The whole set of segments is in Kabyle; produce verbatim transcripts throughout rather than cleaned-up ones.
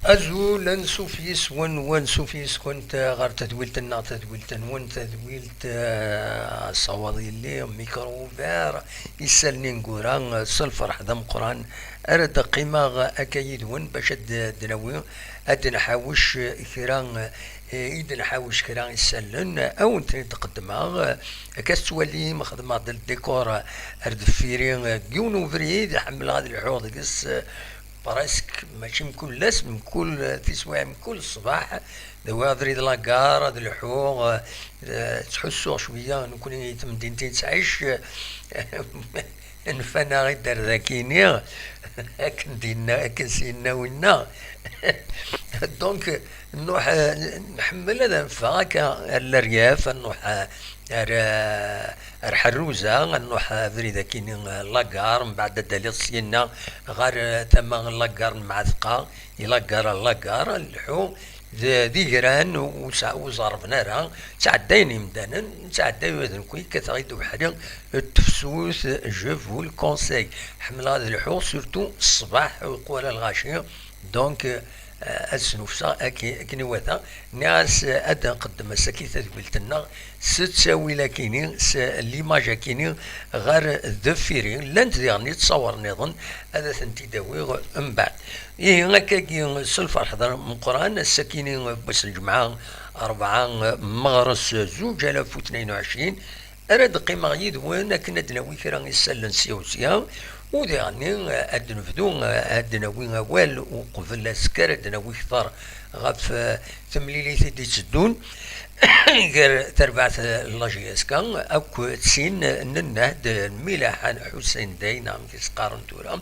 Azul, ansuf yes-wen, wansuf yes-kent ɣer tedwilt-nneɣ, tadwilt-nwen, tadwilt, eh, asawaḍ yelli, micro ouvert, isallen ineggura, eh, s lferḥ d ameqqran ara d-qqimeɣ akka yid-wen bac ad d-, d-nawi, ad d-nḥawec kra, eh, i d-nḥawec kra isallen, ad wen-ten-id-qeddmeɣ, eh, akka tettwalim xedmeɣ-d ldikor ar deffir-i, eh, deg yiwen ubrid ḥemmleɣ ad lḥuɣ deg-s, eh, presque, mačči mkul ass, mkul, eh, tiswiɛin, mkul ṣṣbeḥ, d awi abrid lagar, ad lḥuɣ, eh, eh, ttḥussuɣ cwiya, nekkni i temdint i nettɛic, eh, nfan-aɣ-id ar dakini, akken d-yenna, akken s-yenna winna. Donc, nruḥ, eh, nḥemmel ad neffeɣ akka ar leryaf, ad nruḥ, eh, ar, eh, ar Ḥerruza, ad nruḥ abrid akini, eh, lagar, mbeɛd ad d-taliḍ syenna ɣer, eh, tama n lagar n Mɛatqa, i lagar ar lagar, ad nleḥḥu d, d igran ur sɛ-, ur ẓerrben ara, ttɛeddayen yimdanen, nettɛedday ula d nekkni, kkateɣ-id ubeḥri n tefsut, je vous le conseille. Ḥemmleɣ ad lḥuɣ, surtout ṣṣbeḥ, ur iqqu ara lɣaci. Donc, euh, ad snufseɣ akki-, akken iwata. Nniɣ-as, euh, ad nqeddem ass-agi tadwilt-nneɣ s ttawil akini, s l'image akini ɣer deffir-i. Llant diɣen yettṣawar nniḍen, ad atent-id-awiɣ mbeɛd. Ihi, akkagi, s lferḥ d ameqqran, ass-akini n wass n lǧemɛa, rebɛa, meɣres, zuǧ alaf u tnayen u ɛecrin, ara d-qqimeɣ yid-wen akken ad d-nawi kra isallen sya u sya, u diɣenni ad d-nebdu, ad d-nawi awal uqbel azekka ara d-nawi kter ɣef, eh, temlilit i d-itteddun gar terbaɛt n la J S K akk d sin n nnehd n Milaḥa n Ḥusayen Day, neɣ amek i s-qqaren tura,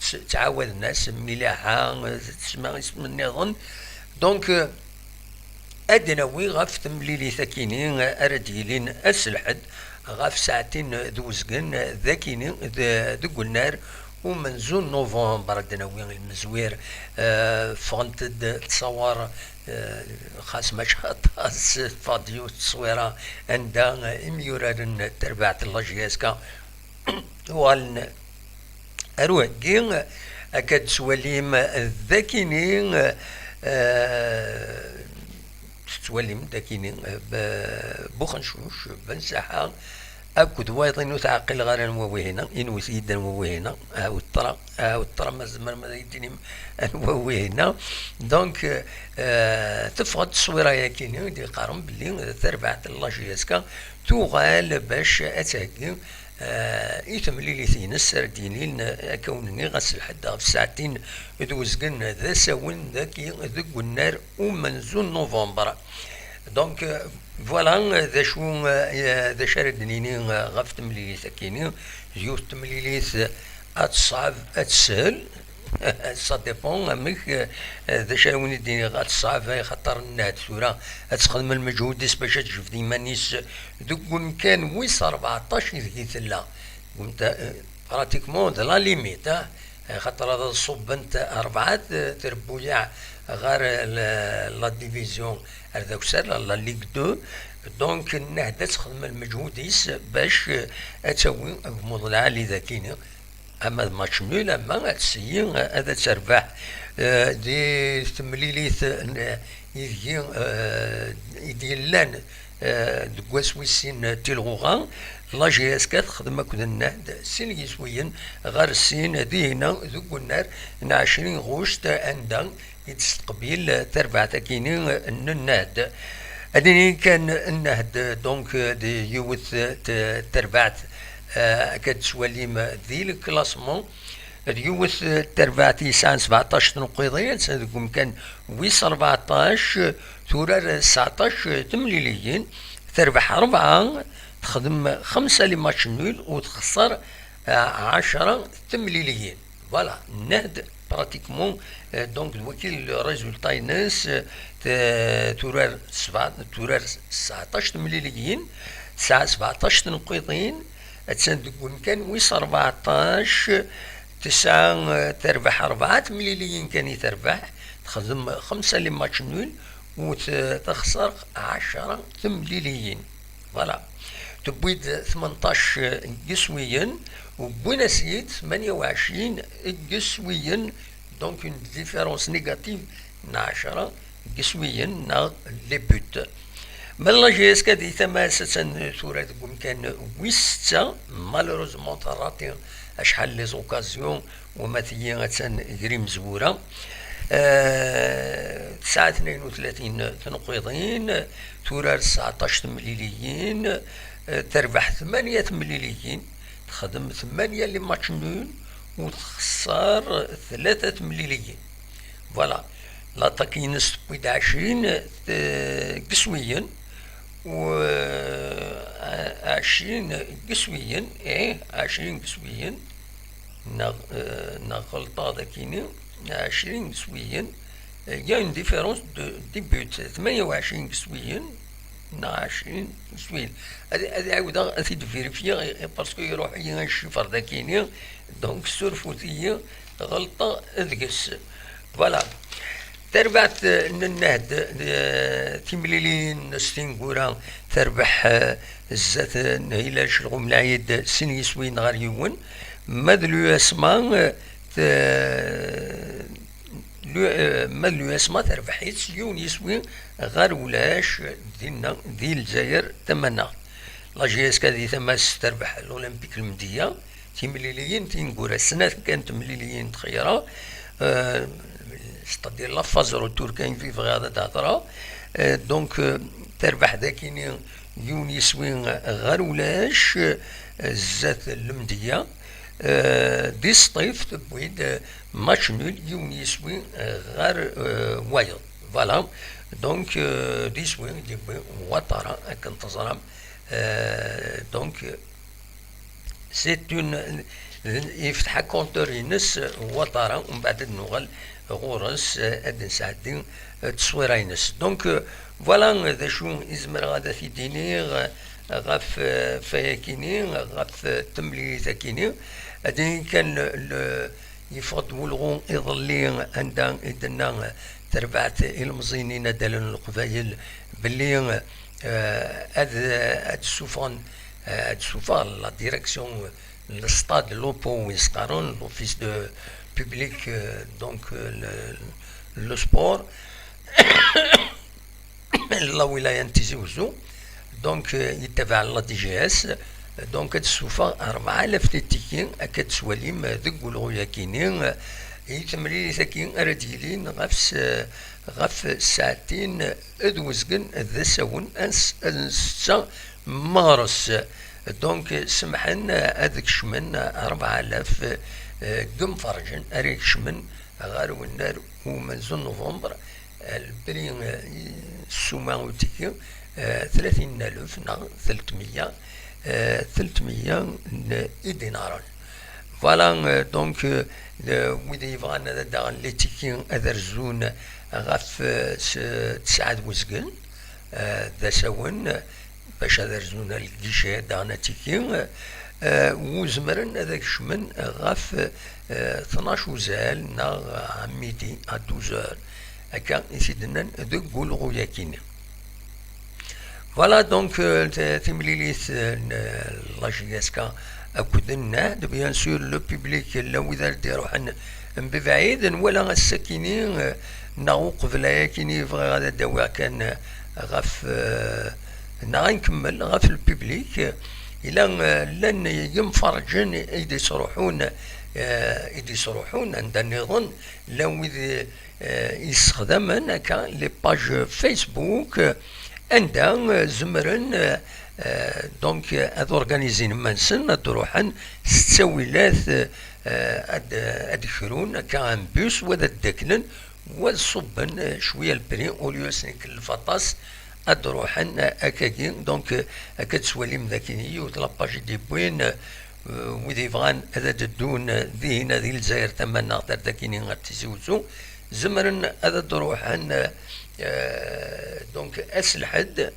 s-, ttɛawaden-as Milaḥa, tesma isem nniḍen. Donc, euh, ad d-nawi ɣef temlilit akini ara d-yilin ass lḥedd ɣef saɛtin d uzgen dakini d-, deg unnar umenzu n november, ad d-nawi lmezwir, eh, ffɣent-d ttṣawar, eh, xas mačči aṭas, teffeɣ-d yiwet tteswira anda imyuraren n terbaɛt n la J S K uɣalen ar uheggi, akka d-tettwalim dakini, eh, tettwalim dakini, eh, B-, Buxencuc, Ben Saḥa, akked wayeḍ-inu ur t-ɛqileɣ ara anwa wihina, inwet-iyi-d anwa wihina, ɛawed ṭra, ɛawed ṭra, ma tzemrem ad iyi-d-tinim anwa wihina. Donc, eh, teffeɣ-d tteswira-yakini i d-yeqqaren belli tarbaɛt n la J S K tuɣal bac ad theggi, eh, i temlilit-ines ara d-yilin, eh, akka wen-nniɣ, ass lḥedd ɣef saɛtin d uzgen d asawen dagi deg unnar umenzu n november. Donc, euh, voilà, euh, d acu, euh, d acu ara d-nini, euh, ɣef temlilit akini, d yiwet temlilit, euh, ad teṣɛeb, ad teshel, ça dépend amek, euh, d acu ara wen-id-iniɣ, ad teṣɛeb, axaṭer nnehd tura ad texdem lmeǧhud-is bac ad tejbed iman-is deg umkan wis rbeɛṭac ideg i tella. Deg umta-, euh, pratiquement de la limite, ah. Axaṭer ad ṣubbent rebɛa t-, trebbuyaɛ ɣer la, la division ar d akessar, la, la Ligue deux. Donc, nnehd ad texdem lmeǧhud-is bac, eh, ad tawi agmuḍ lɛali dakini. Ama d match nul, ama ad tseyyi, eh, ad terbeḥ. Eh, di temlilit, eh, ideg, eh, i d-yellan, eh, deg wass wis sin, eh, tilɣuɣa, la J S K texdem akked nnehd sin yiswiyen ɣer sin dihina deg unnar n ɛecrin ɣuct, anda i d-testeqbil, eh, terbaɛt akini n nnehd. Ad nini kan nnehd, donc, eh, d yiwet, eh, t-, terbaɛt, eh, akka d-tettwalim di le classement, d yiwet, eh, terbaɛt yesɛan sebɛeṭac tneqqiḍin, attan deg umkan wis rbeɛṭac, turar tesɛeṭac temliliyin, terbeḥ rebɛa, texdem xemsa les matchs nuls u texṣer, eh, ɛecra temliliyin. Voilà, nnehd pratiquement, eh, donc, d waki le résultat-ines, eh, te-, turar sebɛa-, turar tesɛeṭac temliliyin, tesɛa sebɛeṭac tneqqiḍin, attan deg umkan wis rbeɛṭac, tesɛa, eh, terbeḥ rebɛa temliliyin kan i terbeḥ, texdem xemsa les matchs nuls, u t-, texṣer ɛecra temliliyin. Voilà. Tewwi-d tmenṭac n yiswiyen, u wwin-as-id tmanya u ɛecrin n yiswiyen, donc une différence négative n ɛecra n yiswiyen neɣ les buts. Ma d la J S K di tama-s, attan tura deg umkan wis setta, malheureusement terrati acḥal les occasions, wama tigi attan gar imezwura. Eh, tesɛa tnayen u tlatin tneqqiḍin, turar sɛeṭṭac temliliyin, eh, terbeḥ tmanya temliliyin, texdem tmanya les matchs nuls, u txeṣṣer tlata temliliyin. Voilà. L'attaque-ines tewwi-d ɛecrin, eh, n yiswiyen, u, eh, ɛecrin n yiswiyen, eh, ɛecrin n yiswiyen, neɣ, eh, neɣ ɣelṭeɣ dagini, ɛecrin n yiswiyen, eh, il y a une différence de dix buts, tmanya u ɛecrin n yiswiyen, neɣ ɛecrin n yiswiyen. Ad, ad ɛiwdeɣ ad t-id-vérifier, eh, parce que iruḥ-iyi ccifr dagini, donc surfut-iyi, ɣelṭeɣ deg-s. Voilà. Tarbaɛt, eh, n Nnehd, eh, timliliyin-nnes tineggura terbeḥ, eh, zdat, eh, n Hilal Celɣum Lɛid sin yiswiyen ɣer yiwen. Ma d l'U S M A, eh, te-, l'U-, eh, ma d l'U S M A terbeḥ-itt yiwen yiswi ɣer ulac dinna di Lezzayer tamaneɣt. La J S K di tama-s terbeḥ l'Olympique Lmedya. Timliliyin tineggura, snat kan temliliyin d xeyra, euh, c'est-à-dire la phase retour kan i bɣiɣ ad d-hedreɣ. Euh, donc, euh, terbeḥ dakini yiwen yiswi ɣer ulac, euh, zdat Lmedya. Euh, di Sṭif tewwi-d, euh, match nul, yiwen yiswi, euh, ɣer, euh, wayeḍ. Voilà. Donc, euh, d iswi i d-yewwi Ouattara, akken teẓram. Euh, donc, c'est une, yefteḥ akontör-ines Ouattara, umbeɛd ad nuɣal ɣur-s, eh, ad nesɛeddi, eh, tteswira-ines. Donc, eh, voilà, eh, d acu i zemreɣ ad t-id-iniɣ, eh, ɣef, eh, fayakini, ɣef, eh, temlilit-akini. Ad ini kan le, le, yeffeɣ-d wulɣu iḍelli anda i d-tenna, eh, terbaɛt ilemẓiyen inadalen n Leqbayel belli, eh, ad, ad d-ssufɣen, eh, ad d-ssufɣen la direction, le stade Lopo, win s-qqaren l'office de public, euh, donc, euh, le, le sport, la wilaya n Tizi Ouzou, donc, euh, yettabaɛ la D G S, donc ad d-ssufeɣ rebɛa alaf titiki akka d-tettwalim deg ulɣu-yakini, i temlilit-agi ara d-yilin ɣef s-, ɣef ssaɛtin d uzgen d asawen n s-, n ssetta meɣres. Donc, semḥen ad kecmen rebɛa alaf, eh, n yimferrǧen ara ikecmen ɣer wennar umenzu n Nuvember, eh, le prix, eh, ssuma utiki, eh, tlatin n alef neɣ telt meyya, eh, telt meyya n idinaren. Voilà, euh, donc, euh, le, wid yebɣan ad d-aɣen les tickets ad rzun ɣef, euh, s-, tesɛa d wezgen, euh, d asawen, bac ad rzun ar lguichet, ad aɣen atiki, euh, u zemren ad kecmen ɣef, euh, tnac uzal neɣ à midi, à douze heures. Akka i t-id-nnan deg ulɣu-yakini. Voilà, donc, euh, t-, timlilit, euh, n, euh, la J S K akked Nnehd, bien sûr, le public, llan wid ara d-iruḥen mebɛid, nwala ass-akini, euh, neɣ uqbel ayakini, bɣiɣ ad d-awiɣ kan, euh, ɣef, euh, neɣ ad nkemmel ɣef le public, euh, ila, euh, llan yimferrǧen i d-isruḥun, euh, i d-isruḥun anda nniḍen, llan wid, euh, yessexdamen akka les pages Facebook, euh, anda, euh, zemren, euh, euh, donc, euh, ad organizin iman-nsen, ad d-ruḥen s ttawilat, euh, ad, ad krun akka un bus, wa ad d-aklen, wa ad ṣubben, euh, cwiya le prix, au lieu ad sen-ikellef aṭas, ad d-ruḥen, euh, akkagi. Donc, euh, akka ad twalim d akken yiwet la page i d-yewwin, euh, euh, wid yebɣan ad d-ddun, euh, dihin, di Lezzayer tamaneɣt, ar dakini ar Tizi Uzzu, zemren ad d-ruḥen, euh, euh, donc, ass Lḥedd,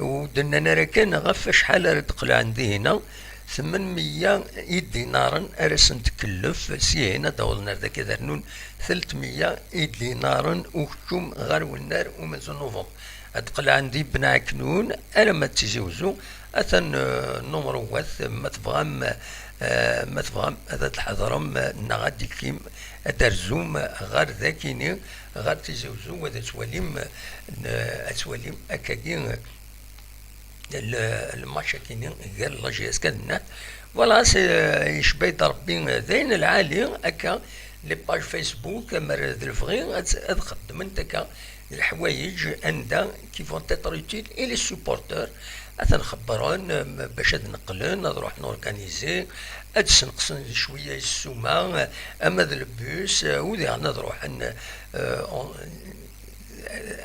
ur d-nnan ara kan ɣef acḥal ara d-qelɛen dihina, tmen meyya idinaren ara sen-tkellef, syihin ad d-awḍen ar daki ad rnun telt meyya idinaren ukeččum ɣer wennar umenzu n Nuvember. Ad d-qelɛen di Bnɛeknun alamma d Tizi Uzzu, atan, euh, numru wat, ma tebɣam, euh, Eh, ma tebɣam ad tḥedṛem, eh, neɣ ad d-tekkim, ad d-terzum ɣer dakini, ɣer Tizi Uzzu, ad twalim, eh, ad twalim akkagi, eh, le, le match akini gar la J S K d Nat. Voilà, c'est, eh, yecba-d Ṛebbi, eh, d ayen lɛali akka, les pages Facebook, amer d lebɣi ad, ad xeddment akka leḥwayeǧ anda qui vont être utiles et les supporters ad ten-xebbren, eh, bac ad neqqlen, ad ruḥen organiser, ad sneqsen cwiya i ssuma, eh, ama d lebus, eh, u diɣen ad ruḥen, eh, en-,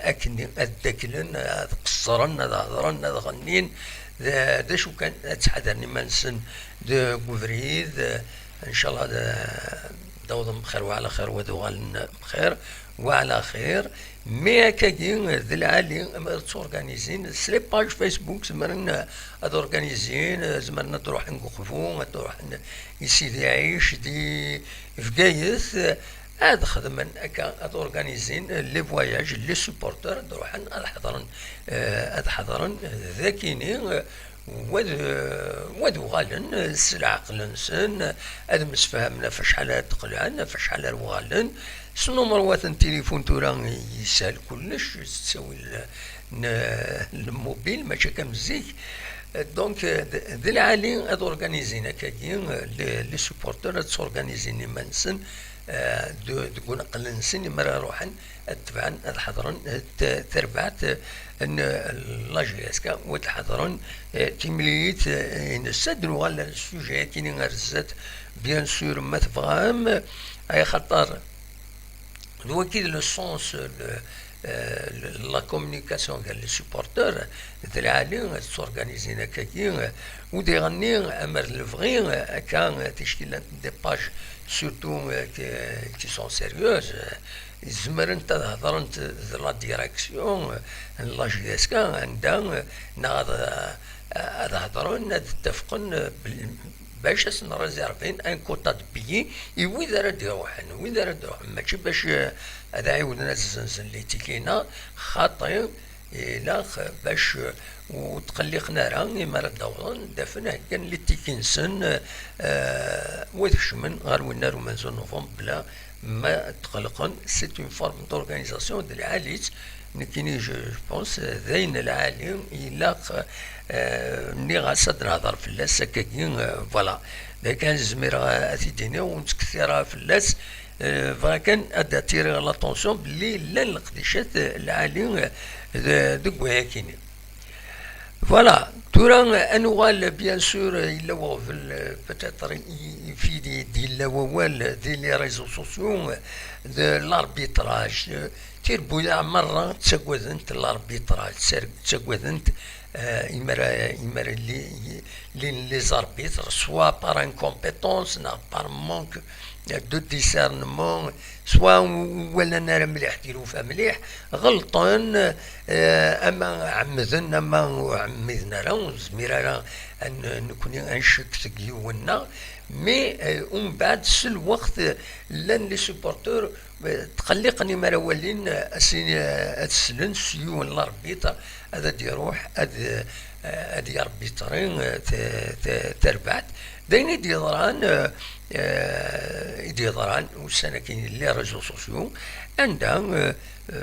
akkenni ad ddaklen, ad qeṣṣren, ad hedṛen, ad ɣennin, d, d acu kan, ad ttḥadaren iman-nsen deg ubrid, eh, ncallah ad, ad awḍen bxir wa ɛla xir, wa ad uɣalen bxir wa ɛla xir. Mi akkagi d lɛali, ma ad tturganizin s les pages Facebook, zemren ad organizin, zemren ad ruḥen deg uqbu, ad ruḥen i Sidi Ɛic, di Bgayet, ad xedmen akka, ad organizin les voyages, les supporters ad ruḥen ad ḥedṛen, eh, ad ḥedṛen dakini, eh, wad, wad uɣalen s leɛqel-nsen, ad msefhamen ɣef acḥal ara d-qelɛen, ɣef acḥal ara uɣalen. S numerwat n tilifun tura yeshel kullec, s ttawil n lmubil, mačči akka am zik. Donc, d, d lɛali ad organizin akkagi, les, les supporters ad tturganizin iman-nsen, eh, de, deg uneqqel-nsen, imi ara ruḥen ad tebɛen, ad ḥedṛen, eh, t-, tarbaɛt, eh, n, eh, la J S K, u ad ḥedṛen, eh, timlilit, eh, ines. Ad nuɣal ar sujet-agi ar zdat, bien sûr, ma tebɣam, eh, axaṭer d wagi d le sens, le, eh, le, la communication gar les supporters, d lɛali ad tturganizin akkagi, eh, u diɣenni, amer d lebɣi, eh, akka, eh, tickilant des pages, surtout, eh, qui, qui sont sérieuses, eh, zemrent ad hedṛent d la direction, eh, n la J S K, anda, eh, neɣ ad, eh, ad hedṛen, ad ttafqen, eh, bel-, bac ad sen-réservin un quota de billets i wid ara d-iruḥen, wid ara d-iruḥen, mačči bac, eh, ad ɛiwden ad zzenzen les tickets-nni, xaṭi, ilaq bac ur tqelliqen ara, imi ara d-awḍen, d afen heggan les tickets-nsen, eh, u ad kecmen ɣer winnar umenzu n novembre bla ma tqelqen. C'est une forme d'organisation d lɛali-tt, nekkini, je, je pense, d ayen lɛali ilaq, eh, nniɣ-as ad nehḍer fell-as akkagi, eh, voilà. D akken zmireɣ ad t-id-iniɣ, ur nettkettir ara fell-as, eh, bɣiɣ kan ad d-attiriɣ l'attention belli llan leqdicat, eh, lɛali, eh, de-, deg wayakini. Voilà, tura ad nuɣal, bien sûr, yella weɣbel, eh, peut-être i, i fidi d-yella wawal di les réseaux sociaux, eh, de l'arbitrage. Eh, tirbuyaɛ merra ttaggadent l'arbitrage, ttar-, ttaggadent, eh, imara, imara li, li, les arbitres, soit par incompétence, neɣ par manque de discernement, soit ur walan ara mliḥ tilufa mliḥ, ɣelṭen, eh, ama ɛemmden, ama ur ɛemmiden ara, ur nezmir ara ad n-, nekni ad ncekk deg yiwen-nneɣ, mais, eh, umbeɛd s lweqt, eh, llan les supporters, eh, tqelliqen imi ara walin, eh, ad s-, eh, ad slen s yiwen l'arbitre, ad d-iruḥ, ad, eh, ad yarbitri, eh, t-, t-, tarbaɛt. D ayen i d-yeḍran, eh, eh, i d-yeḍran ussan-agi, les réseaux sociaux, anda, eh, eh,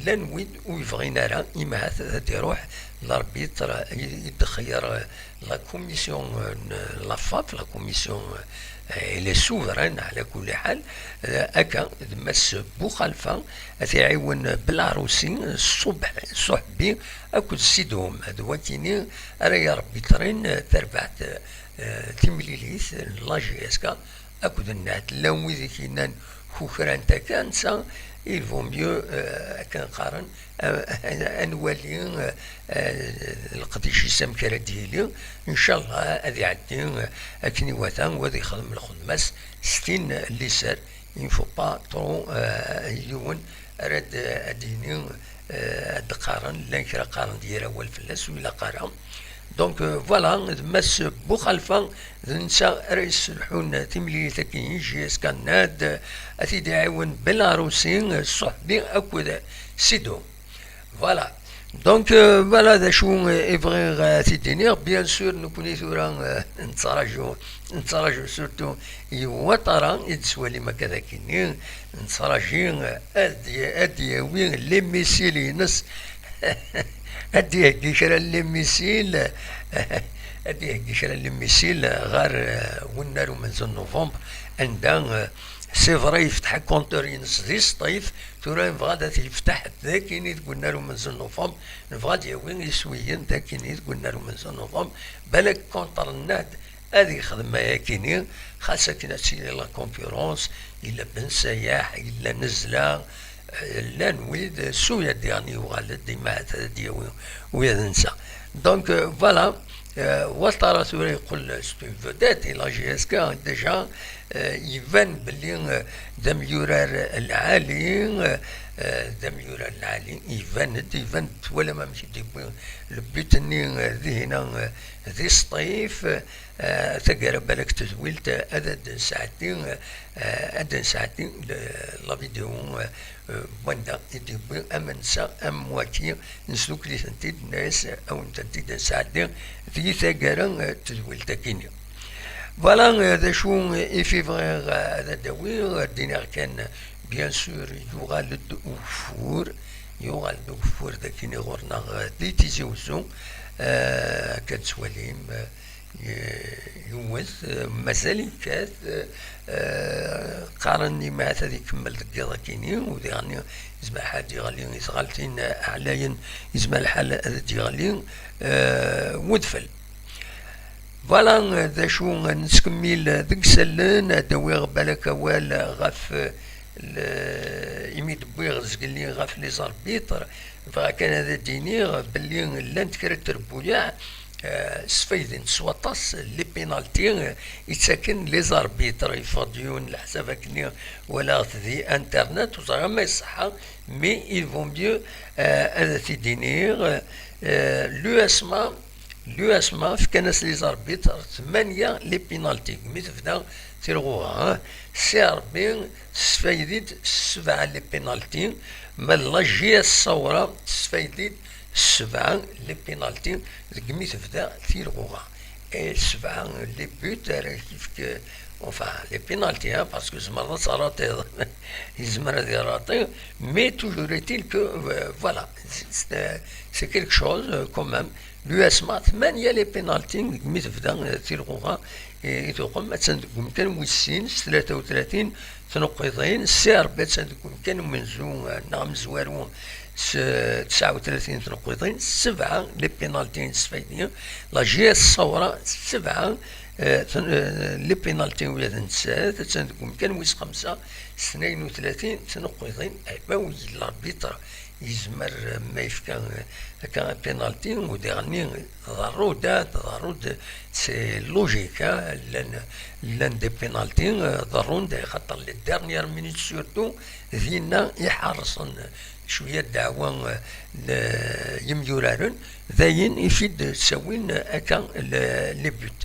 llan wid ur yebɣin ara, imahat ad d-iruḥ l'arbitre i, i d-txeyyer, eh, la commission, eh, n la FAF, la commission, eh, elle est souveraine, ɛla kulli ḥal, eh, akka, d Mass Buxalfa, ad t-iɛiwen Belarusi, Ṣubḥ-, Ṣuḥbi, akked Sidum, d wakini ara yarbitrin, eh, tarbaɛt, eh, timlilit n la J S K akked Nat. Llan wid i k-yennan kukrant akka, netta, il vaut mieux, eh, akken qqaren, eh, ad nwali, eh, eh, leqdic-is amek ara d-yili. Ncallah ad iɛeddi, eh, akken iwata, u ad ixdem lxedma-s s tin n liser. Il ne faut pas trop, eh, yiwen ara d-, ad d-yini, eh, ad d-qqaren, llan kra qqaren-d yir awal fell-as, ur ilaq ara. Donc, euh, voilà, d Mass Buxalfa, d netta ara yesselḥun timlilit-agi n J S K Nat, ad t-id-iɛiwen Belarusi, Ṣuḥbi akked Sidum. Voilà. Donc, euh, voilà, d acu i bɣiɣ, euh, ad t-id-iniɣ. Bien sûr, nekkni tura, euh, nettraǧu, nettraǧu surtout i Ouattara i d-teswalim akka dagi-nni, nettraǧu, euh, ad d-, ad d-yawi les missiles-ines, ad d-iheggi kra n les missiles, ad d-iheggi kra n les missiles ɣer, euh, unnar umenzu n novembre, anda, euh, c'est vrai, yefteḥ compteur-ines di Sṭif, tura yebɣa ad t-yefteḥ dagini deg unnar umenzu n novembre, nebɣa ad yawi iswiyen dagini deg unnar umenzu n novembre, balak contre-nneɣ-d ad yexdem ayakini, xas akken ad tili la concurrence, yella Ben Sayaḥ, yella Nezla, eh, llan wid, Souya Diagne yuɣal-d, imahat ad d-yawi wid nsa. Donc, euh, voilà, euh, Ouattara tura yeqqel c'est une vedette, il a J S K déjà, euh, iban belli, euh, d amyurar lɛali, euh, d amyurar lɛali, iban-d, iban-d, twalam amek i d-yewwi le but-nni, euh, dihina, euh, di Sṭif, euh, taggara balak tedwilt, euh, ad d-nesɛeddi, euh, ad d-nesɛeddi le-, la vidéo, euh, euh, wanda i d-yewwi am nsa am waki, nesdukkel-itent-id, nenna-as, euh, ad wen-tent-id-nesɛeddi di taggara, euh, tedwilt-agi-nni. Voilà, euh, d acu, euh, i fi bɣiɣ, euh, ad d-awiɣ, euh, ad d-iniɣ kan, euh, bien sûr, yuɣal-d ugeffur, yuɣal-d ugeffur dagini ɣur-neɣ, euh, di Tizi Wezzu, euh, akka d-tettwalim, euh, y-, yiwet, euh, mazal yekkat, euh, euh, qqaren imahat ad ikemmel deg yiḍ akini, u diɣen yezmer lḥal ad d-yeɣli i tɣaltin ɛlayen, yezmer lḥal ad d-yeɣli, euh, wedfel. Voilà, d acu, nettkemmil deg isallen, ad d-awiɣ balak awal ɣef, euh, le-, imi d-wwiɣ zgelli ɣef les arbitres, bɣiɣ kan ad d-iniɣ belli llant kra n trebbuyaɛ, euh, sfaydent s waṭas les pénalties, euh, i ttaken les arbitres. Yeffeɣ-d yiwen leḥsab akkenni walaɣ-t di internet, ur ẓriɣ ma iṣeḥḥa, mais il vaut mieux, euh, ad t-id-iniɣ, euh, l'U S M A, l'U S M A fkan-as les arbitres tmanya les pénalties. Mi tebda tirɣuɣa, hein, C R B tesfaydi-d sebɛa les pénalties, ma d la J S Saoura tesfaydi-d sebɛa les pénalties deg mi tebda tirɣuɣa. Et sebɛa les buts ara k-yefk, enfin, les pénalties, hein, parce que tzemreḍ ad terraṭiḍ, yezmer ad yerraṭi, mais toujours est-il que, euh, voilà, c'est, c'est, c'est quelque chose, euh, quand même. L'U S M A tmanya les pénalties deg mi tebda, euh, tirɣuɣa, i, i tuqem, attan deg umkan wis sin s tlata u tlatin tneqqiḍin, C R B attan deg umkan umenzu, eh, neɣ amezwaru s tesɛa u tlatin tneqqiḍin, sebɛa les pénalties n Sfaydi, la J S Saoura sebɛa, eh, ten-, eh, les pénalties ula d nettat, attan deg umkan wis xemsa s tnayen u tlatin tneqqiḍin, eh, ma wi l'arbitre yezmer, eh, ma yefka, eh, akka pénalty, u diɣenni tḍerru-d, ah, tḍerru-d, c'est logique, ah, llan, llan des pénalties, eh, ḍerrun-d, xaṭer les dernières minutes surtout, dinna iḥerṣen cwiya ddeɛwa, eh, n yimyuraren, d ayen i fi d-ttawin akka le-, les buts.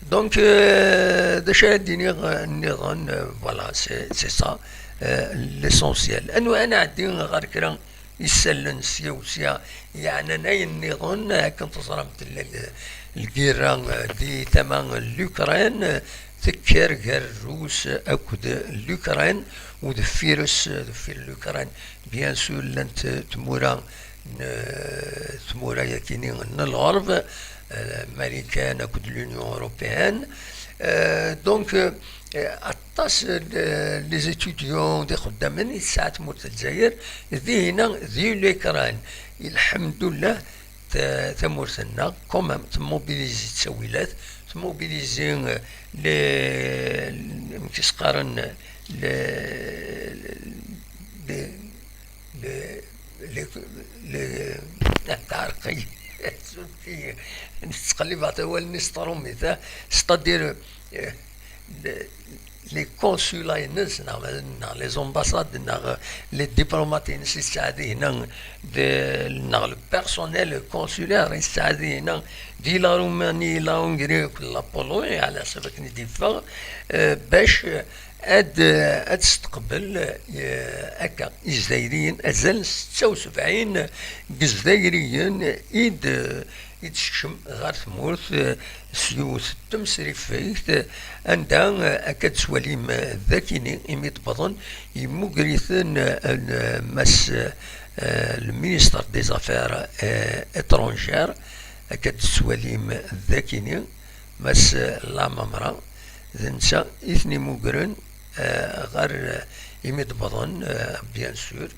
Donc, euh, d acu ara d-iniɣ, euh, nniḍen, euh, voilà, c'est, c'est ça, euh, l'essentiel. Anwa ad nɛeddi ɣer kra isallen sya u sya, yeɛnan ayen nniḍen, akken teẓramt, tella l-, lgirra, euh, di tama n l'Ukraine, euh, tekker gar Rrus akked l'Ukraine, u deffir-s, deffir l'Ukraine, bien sûr, llant tmura n, tmura yakini n lɣerb, euh, Marikan akked l'Union Européenne. Euh, donc, euh, aṭas n les étudiants d ixeddamen i tesɛa tmurt n Lezzayer, dinna di l'Ukraine. Lḥemdullah, ta-, tamurt-nneɣ, quand même, temmobilizi ttawilat, temmobilizi, euh, les, amek i s-qqaren, les, les, les, les, les, les, tettqellibeɣ awal-nni s tṛumit, hein, c'est-à-dire, euh, les, les consulats-ines, neɣ, neɣ les ambassades, neɣ les diplomates-ines i tesɛa dinna, de, neɣ le personnel consulaire i tesɛa dinna, di la Roumanie, la Hongrie, la Pologne, ɛla ḥsab akken i d-yeffeɣ, euh, bac, euh, Ad, ad testeqbel, eh, akka, Izzayriyen, azal n setta u sebɛin n Izzayriyen i d, i d-tekcem ɣer tmurt, eh, s yiwet n temsrifegt, eh, anda, eh, akka d-tettwalim, eh, d akini, imi d-wwḍen, yemmuger-iten, eh, n, eh, Mass, eh, le ministre des Affaires, eh, étrangères, akka d-tettwalim d akini, Mass Lamamra, d netta i ten-imugren, eh, ɣer, eh, imi d-wwḍen, eh, bien sûr.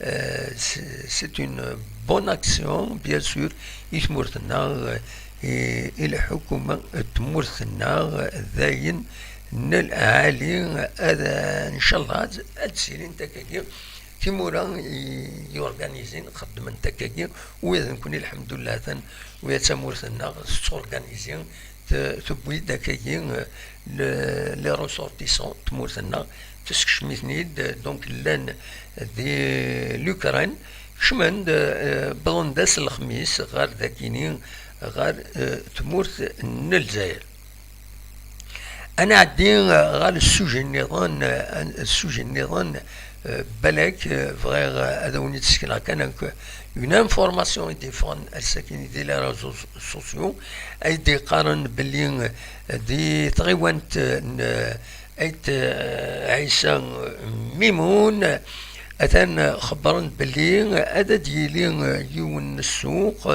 Eh, c'est, c'est une bonne action, bien sûr, i tmurt-nneɣ, eh, i, i lḥukuma n tmurt-nneɣ, d ayen n lɛali, ad, ncallah, ad, ad d-silint akkagi timura i, i organizin, xeddment akkagi, u d nekkni, lḥemdullah, atan, u d tamurt-nneɣ tetturganizi, t-, tewwi-d akkagi, eh, le, les ressortissants n tmurt-nneɣ, tessekcem-iten-id, eh, donc llan di l'Ukraine, kecmen-d, eh, wwḍen-d ass n lexmis ɣer dakini, ɣer, eh, tmurt n Lezzayer. Ad nɛeddi, eh, ɣer ssujji nniḍen, eh, ssujji nniḍen, eh, balak, eh, bɣiɣ, eh, ad awen-id-sekneɣ kan akk une information i d-yeffɣen ass-agi di les réseaux sociaux, ay d-yeqqaren belli, eh, di tɣiwant, eh, n, eh, Ayt, eh, Ɛisa Mimun, atan xebbren belli ad d-yili, eh, yiwen n ssuq,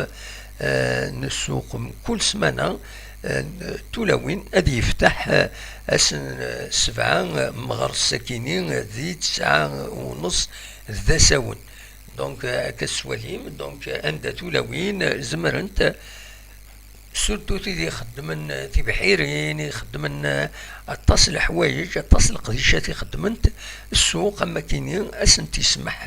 eh, n ssuq mkul ssmana, eh, n tulawin, ad yefteḥ, eh, ass n, eh, sebɛa, eh, meɣres sakini, eh, di tesɛa u nneṣ d asawen. Donc, eh, akka tettwalim, donc, eh, anda tulawin, eh, zemrent, eh, surtout tid ixeddmen, eh, tibḥirin, ixeddmen, eh, aṭas n leḥwayeǧ, aṭas n leqdicat i xeddment, ssuq am akkenni, ad sent-ismeḥ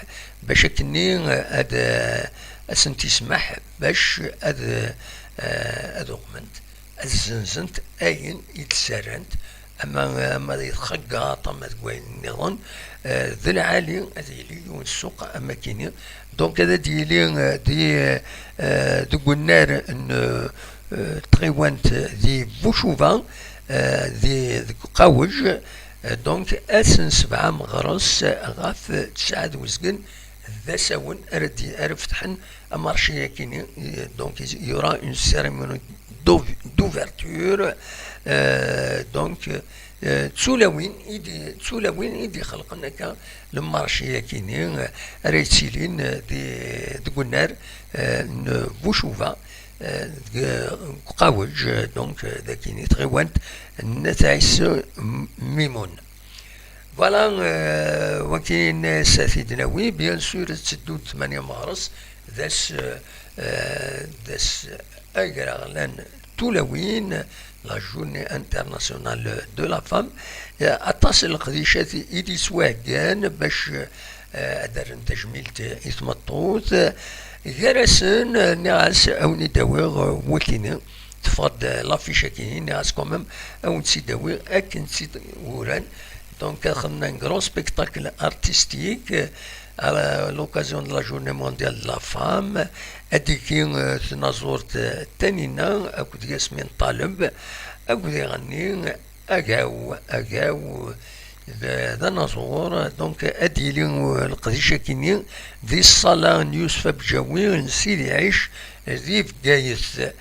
bac akkenni, eh, ad, eh, ad sent-ismeḥ bac ad, eh, ad uɣment, ad zzenzent ayen i d-ssarrant, ama, ama di txeggaṭ, ama deg wayen nniḍen, eh, d lɛali ad yili yiwen ssuq am akkenni. Donc, ad d-yili, eh, di, eh, deg unnar n, eh, tɣiwant di Bucuba, eh, di, deg Uqawej, eh, donc, ass n sebɛa meɣres ɣef tesɛa d uzgen d asawen ara d-, ara fetḥen amarci-yakini, eh, donc, il y aura une cérémonie d'ouv-, d'ouverture, euh, donc, euh, d tulawin i d-, d tulawin i d-ixelqen akka le marché-yakini, euh, ara yettilin, euh, di, deg unnar, euh, n Bucuba, euh, deg Uqawej, euh, donc, euh, dakini tɣiwant n At Ɛisa M-, Mimun. Voilà, euh, wakin s-, ad t-id-nawi, bien sûr, ad teddu d tmanya meɣres, d ass, euh, d ass agraɣlan tulawin, la journée internationale de la femme. Euh, aṭas n leqdicat i d-yettwaheggan bac, euh, ad rren tajmilt i tmeṭṭut. Gar-asen, euh, nniɣ-as, awen-id-awiɣ, euh, wakini. Teffeɣ-d l'affiche-agi, nniɣ-as quand même, ad wen-tt-id-awiɣ akken tt-id-uran. Donc, ad xedmen un grand spectacle artistique, euh, à l'occasion de la Journée Mondiale de la Femme. Ad d-tigi, euh, tnaẓurt, euh, Tanina akked Yasmin Ṭaleb, akked iɣenni Agaw, Agaw, d, d anaẓur. Donc, ad d-yili, euh, leqdic-agi-nni di ṣṣala n Yusef Abǧawi n Sidi Ɛic di Bgayet.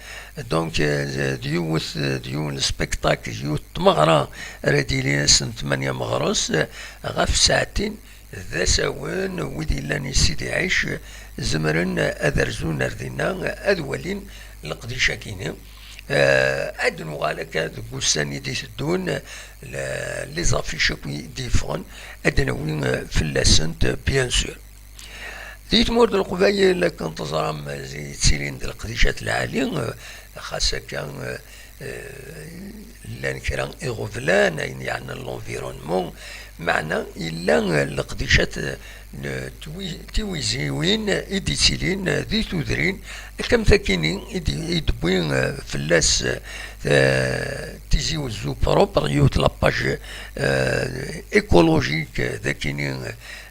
Donc, euh, d yiwet, d yiwen n spectacle, d yiwet n tmeɣra ara d-yilin ass n tmanya meɣres, euh, ɣef ssaɛtin d asawen, wid yellan i Sidi Ɛic zemren ad rzun ar dinna, ad walin leqdic-agi-nni. Eh, ad nuɣal akka deg ussan i d-iteddun, le-, les affiches akk i d-yeffɣen, ad d-nawi, eh, fell-asent, bien sûr. Di tmurt n Leqbayel, akken teẓram, eh, yettilin-d leqdicat lɛali, eh, xas akka, eh, eh, llan kra iɣeblan, ayen yeɛnan l'environnement, meɛna yella, eh, leqdicat, eh, n twi-, tiwiziwin i d-yettilin, eh, di tudrin, akka am takini i d-, i d-wwi, eh, fell-as, eh, Tizi Wezzu propre, yiwet la page, eh, écologique, eh, d akini,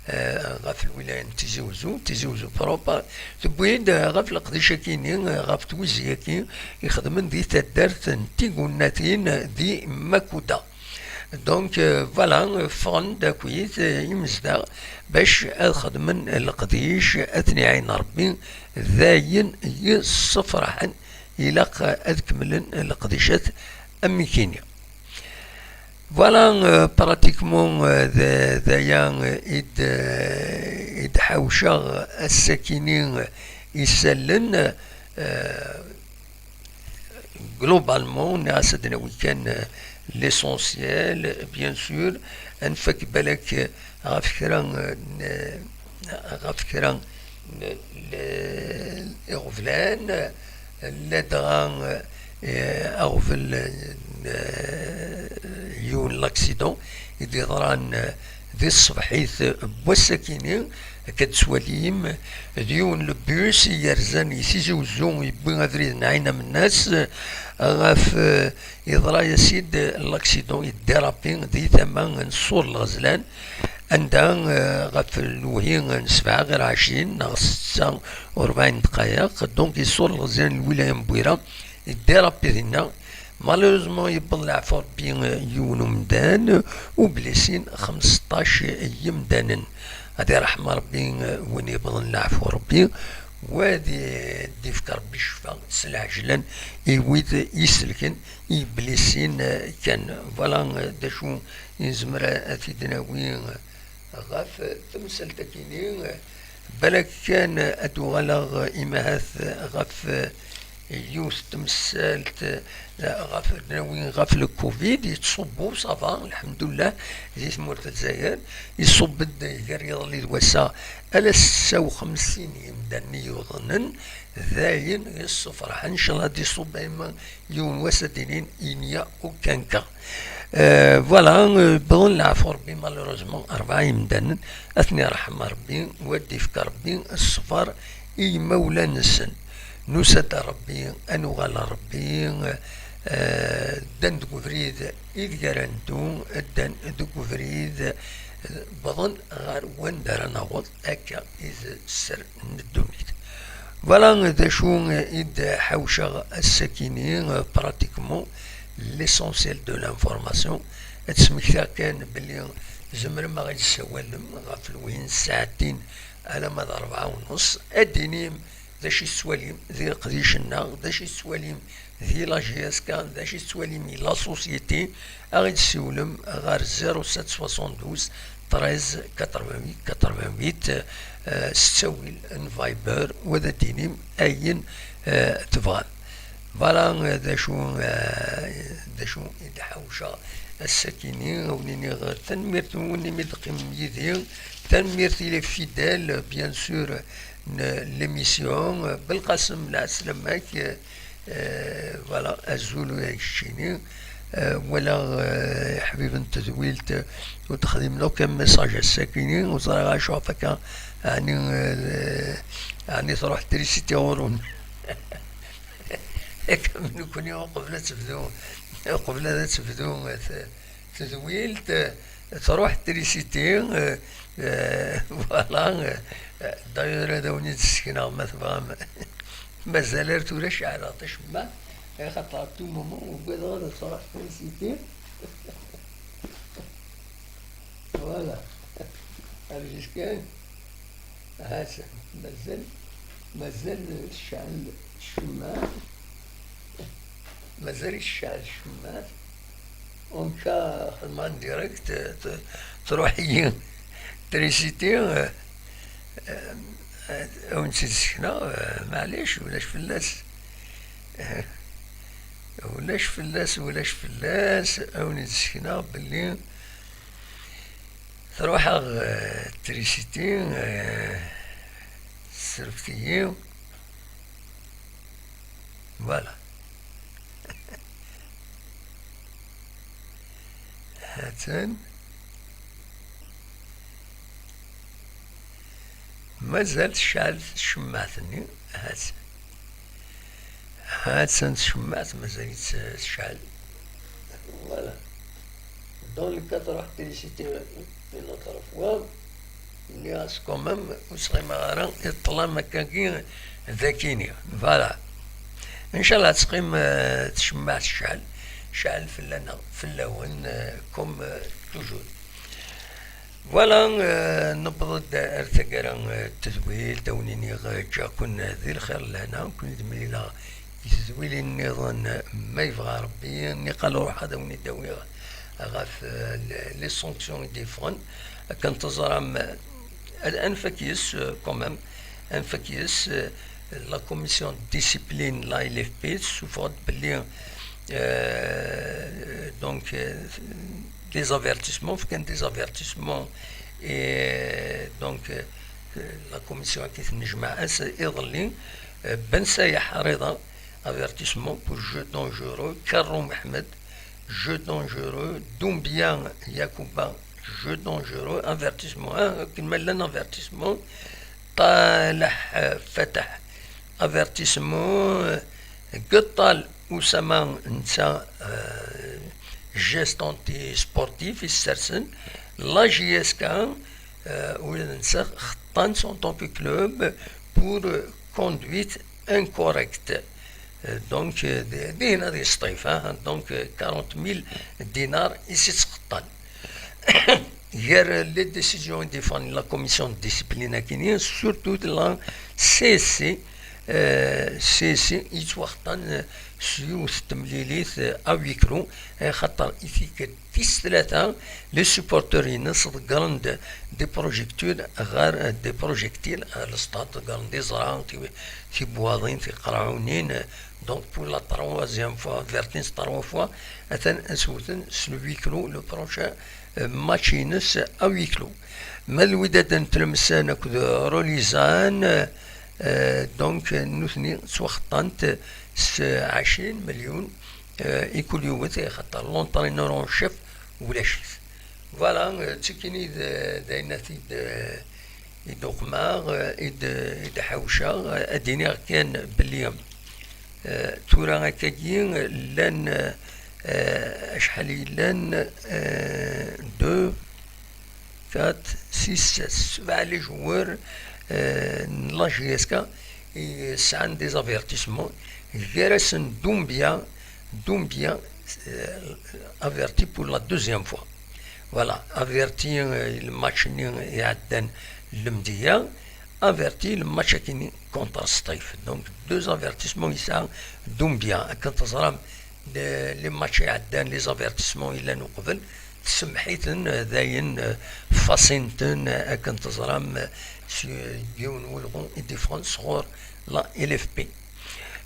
eh, ɣef lwilaya n Tizi Wezzu, Tizi Wezzu propre, tewwi-d, eh, ɣef leqdic-agi-nni, eh, ɣef twizi-agi ixedmen di taddart n Tigunnatin di Makuda. Donc, euh, voilà, ffɣen-d akkit, euh, imezdaɣ bac ad xedmen leqdic, ad ten-iɛin Ṛebbi, d ayen yessefraḥen, ilaq ad kemmlen leqdicat am nekkini. Voilà, euh, pratiquement, euh, d, d aya, euh, i d, euh, i d-ḥawceɣ ass-akini, euh, isallen, euh, globalement, nniɣ-as ad d-nawi kan, euh, l'essentiel, bien sûr, ad nfak balak, euh, ɣef kra, euh, n, ɣef kra n, n, iɣeblan, ladɣa, euh, aɣbel n, euh, yiwen n l'accident i d-yeḍran, euh, di tṣebḥit n wass-akini, akka d-twalim, d yiwen n lebus i yerzan i Tizi Uzzu, yewwi abrid n Ɛin Amennas, ɣef, eh, yeḍra-yas-id l'accident, yeddirapi di tama n Ṣṣur Lɣezlan, anda, eh, ɣef lewhi n sebɛa ɣir ɛecrin neɣ setta u rebɛin dqayeq, donc i Ṣṣur Lɣezlan n lwilaya n Bwira, yeddirapi dinna. Malheureusement, yewweḍ leɛfu Ṛebbi, eh, yiwen umdan, u blessin xmesṭac yimdanen. Ad iṛḥem Ṛebbi, eh, win yewwḍen leɛfu Ṛebbi, u ad d-ifk Ṛebbi ccfa s lɛejlan i wid iselken, i blessin, eh, kan. Voilà, eh, d acu i nezmer ad t-id-nawi, eh, ɣef temsalt-akini, balak kan ad uɣaleɣ imahat ɣef yiwet temsalt, ɣef, nawi ɣef le covid, yettṣubbu, ça va, lḥemdullah, di tmurt n Lezzayer, iṣubb-d gar yiḍelli d wass-a ala setta u xemsin yimdanen i yuḍnen, d ayen yessefraḥen, ncallah ad iṣubb ayma yiwen wass ad d-inin, il n'y a aucun cas. Euh, voilà, euh, wwḍen leɛfu Ṛebbi, malheureusement, rebɛa yimdanen, ad ten-iṛḥem Ṛebbi, u ad d-ifk Ṛebbi ṣṣber i yimawlan-nsen. Nusa-d ar Ṛebbi, ad nuɣal ar Ṛebbi, euh, ddan deg ubrid ideg ara neddu, ddan deg ubrid, euh, wwḍen ɣer wanda ara naweḍ. Akka i d sser n ddunit. Voilà d acu i d-ḥawceɣ ass-akini, pratiquement l'essentiel de l'information. Ad smektiɣ kan belli tzemrem ad ɣ-id-tessawalem ɣef lewhi n ssaɛtin alamma d rebɛa u nuṣ. Ad d-tinim d acu i tettwalim di leqdic-nneɣ, d acu i tettwalim di la J S K, d acu i tettwalim di la société, ad ɣ-id-tessiwlem ɣer zéro sept soixante-douze treize quatre-vingt-huit quatre-vingt-huit, euh, s ttawil n Viber, u ad d-tinim ayen, euh, tebɣam. Voilà, euh, d acu, euh, d acu i d-ḥawceɣ ass-akini, ad wen-iniɣ tanemmirt i win imi d-teqqimem yid-i, tanemmirt i les fidèles, bien sûr, n l'émission, Belqasem, lɛeslama-k, euh, voilà, azul ula d keččini. Euh, walaɣ, euh, iḥbiben n tedwilt, euh, ur d-xdimen akk message ass-akini, ur ẓriɣ acu ɣef akka, ɛni, euh, ɛni truḥ trisiti ɣur-wen? Nekni uqbel ad tebdu, uqbel ad tebdu, euh, t-, tedwilt, euh, truḥ trisiti, euh, euh, voilà, euh, d'ailleurs ad awen-id-ssekneɣ ma tebɣam. Mazal ar tura ceɛleɣ tacemmaɛt, axaṭer à tout moment ugadeɣ ad truḥ trisiti. Voilà. Rǧut kan. Ha-tt-an. Mazal, mazal tecɛel ccemmaɛt. Mazal tecɛel ccemmaɛt. Umka xedmeɣ en direct, t-, truḥ-iyi trisiti, euh, euh, ad wen-tt-id-sekneɣ, euh, maɛlic, ulac fell-as. Ulac fell-as, ulac fell-as, ad wen-id-sekneɣ belli truḥ-aɣ, euh, trisiti, euh, tesserfet-iyi. Voilà. Ha-tt-an. Mazal tecɛel tcemmaɛt-nni. Ha-tt-, ha-tt-an tcemmaɛt, mazal-itt tecɛel. Voilà. Dans le cas, truḥ trisiti une autre fois, nniɣ-as quand même, ur ttɣimaɣ ara i ṭṭlam akkagi d akini. Voilà. Ncallah ad teqqim, euh, tcemmaɛt tecɛel. cɛel fell-aneɣ, fell-awen, euh, comme, euh, toujours. Voilà, euh, newweḍ-d ar taggara, euh, n tedwilt, a wen-iniɣ, euh, ǧǧiɣ-ken di lxir d lehna, ken-id-mlileɣ i tedwilin nniḍen, euh, ma yebɣa Rebbi, niqal ruḥ ad wen-id-awiɣ ɣef, euh, les, les sanctions i d-yeffɣen, akken teẓram, euh, ad, anef ad k-yes, euh, quand même, anef ad k-yes, euh, la commission de discipline, la L F P, tessufeɣ-d belli, euh, donc, euh, des avertissements, fkan des avertissements, et donc, euh, la commission a tennejmaɛ ass iḍelli, euh, Ben Sayaḥ Rida, avertissement pour jeu dangereux, Karrou Mohamed, jeu dangereux, Doumbia Yacouba, jeu dangereux, avertissement, hein, akken ma llan avertissement, Taleh, euh, Fatah, avertissement, euh, Gettal Oussama, netta, euh, geste anti-sportif, i ssersen, la J S K, euh, ula d netta xeṭṭan en tant que club pour, euh, conduite incorrecte. Euh, donc, euh, d-, din ad yesṭif, hein, donc, euh, quarante mille dinars i s-ittxeṭṭan. Gar les décisions i d-yeffɣen la commission de discipline akini, surtout de la C S C, euh, C S C yettwaxeṭṭan, euh, s yiwet n temlilit, euh, à huis clos, axaṭer i tikkelt tis tlata, les supporters-ines ḍeggren-d des projectiles ɣer, euh, des projectiles ɣer le stade, ḍeggren-d iẓra, ti-, tibuwaḍin, tiqerɛunin, euh, donc pour la troisième fois, avertin trois fois, atan ad s-wten s le huis clos le prochain, euh, match-ines à huis clos. Ma d Wydad n Tlemsan akked Rolizan, euh, donc, euh, nutni ttwaxeṭṭant s ɛecrin melyun, euh, i kul yiwet, axaṭer l'entraîneur en chef ulac-it. Voilà, euh, d tikini d, d ayen ad t-id, euh, i d-uqmeɣ, euh, i d, i d-ḥawceɣ, euh, ad d-iniɣ kan belli, euh, tura akkagi llan, euh, acḥal i yellan, euh, deux, quatre, six, sept, sebɛa les joueurs, euh, n la J S K i sɛan des avertissements, gar-asen Doumbia, Doumbia, euh, averti pour la deuxième fois. Voilà, averti, euh, le match-nni iɛeddan Lemdeyya, averti le match-akini contre Sṭif. Donc, deux avertissements yesɛa Doumbia. Akken teẓram, les, les matchs iɛeddan, les avertissements yellan uqbel, tsemmeḥ-iten, euh, dayen, euh, fasin-ten, euh, akken teẓram, euh, s yiwen n welɣu i d-iffɣen sɣur la L F P.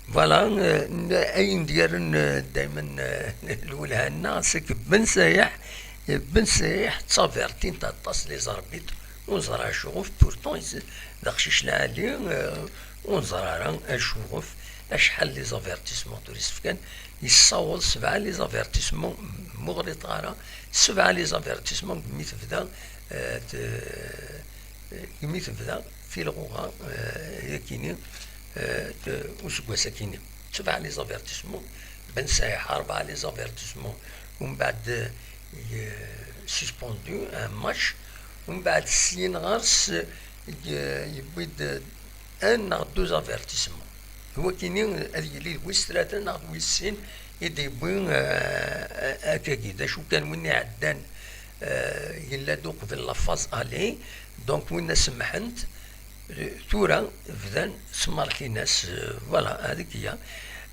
Voilà, euh, n-, ayen d-yerren, euh, daymen, euh, lwelha-nneɣ, c'est que Ben Sayaḥ, euh, Ben Sayaḥ ttavertint aṭas les arbitres, ur neẓri acuɣef, pourtant, is-, d aqcic lɛali, euh, ur neẓri ara acuɣef, acḥal les avertissements ur isefkan, yessaweḍ sebɛa les avertissements, muɣliṭ ara, sebɛa les avertissements, mi tebda, euh, t-, imi tebda tilɣuɣa, euh, yakini, euh, de, useggas akini. Sebɛa les avertissements, Ben Sayaḥ, rebɛa les avertissements, umbeɛd, euh, suspendu un match, umbeɛd syin ɣer-s, euh, yewwi-d un neɣ deux avertissements. Wakini ad yili d wis tlata neɣ d wis sin i d-yewwi, euh, akkagi. D acu kan, win iɛeddan, euh, yella-d uqbel la phase aller, donc winna semmḥen-t, euh, tura bdan ttmerkin-as, euh, voilà, هذيك هي.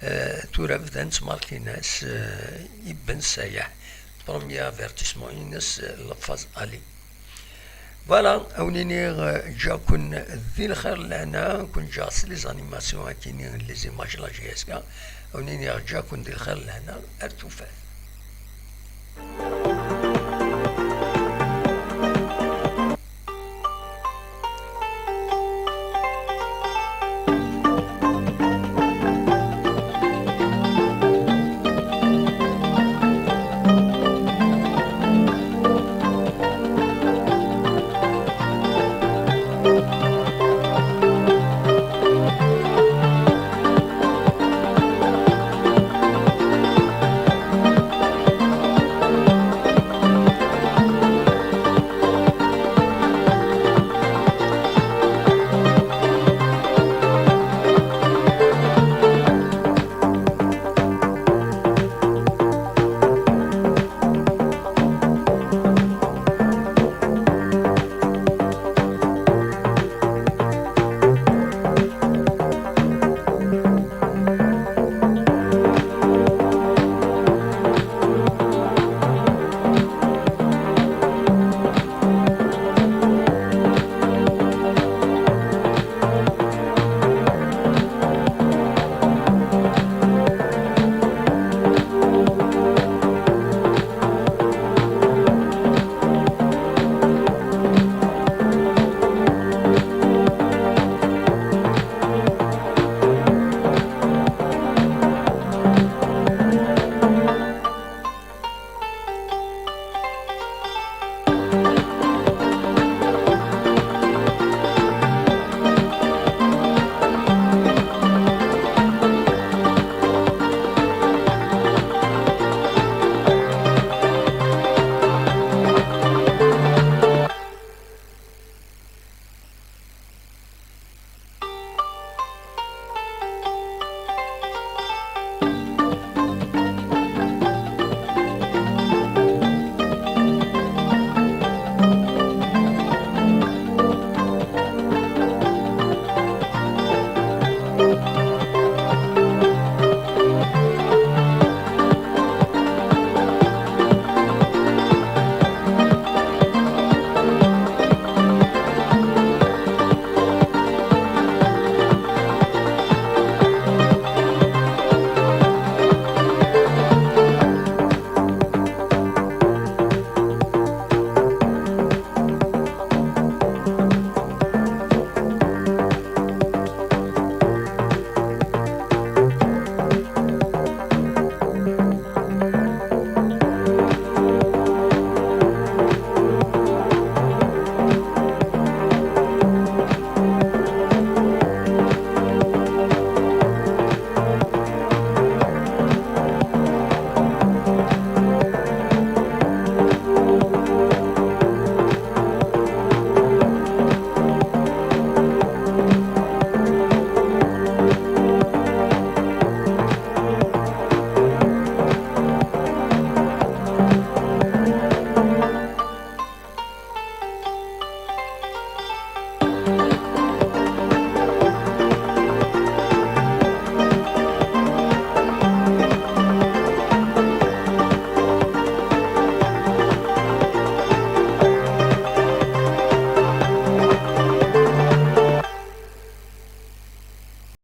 Euh, tura bdan ttmerkin-as, euh, i Ben Sayaḥ. Premier avertissement-ines, euh, la phase aller. Voilà, a wen-iniɣ, euh, ǧǧiɣ-ken di lxir lehna, ken-ǧǧiɣ s les animations akini, les images la J S K, a wen-iniɣ ǧǧiɣ-ken di lxir lehna, ar tufat.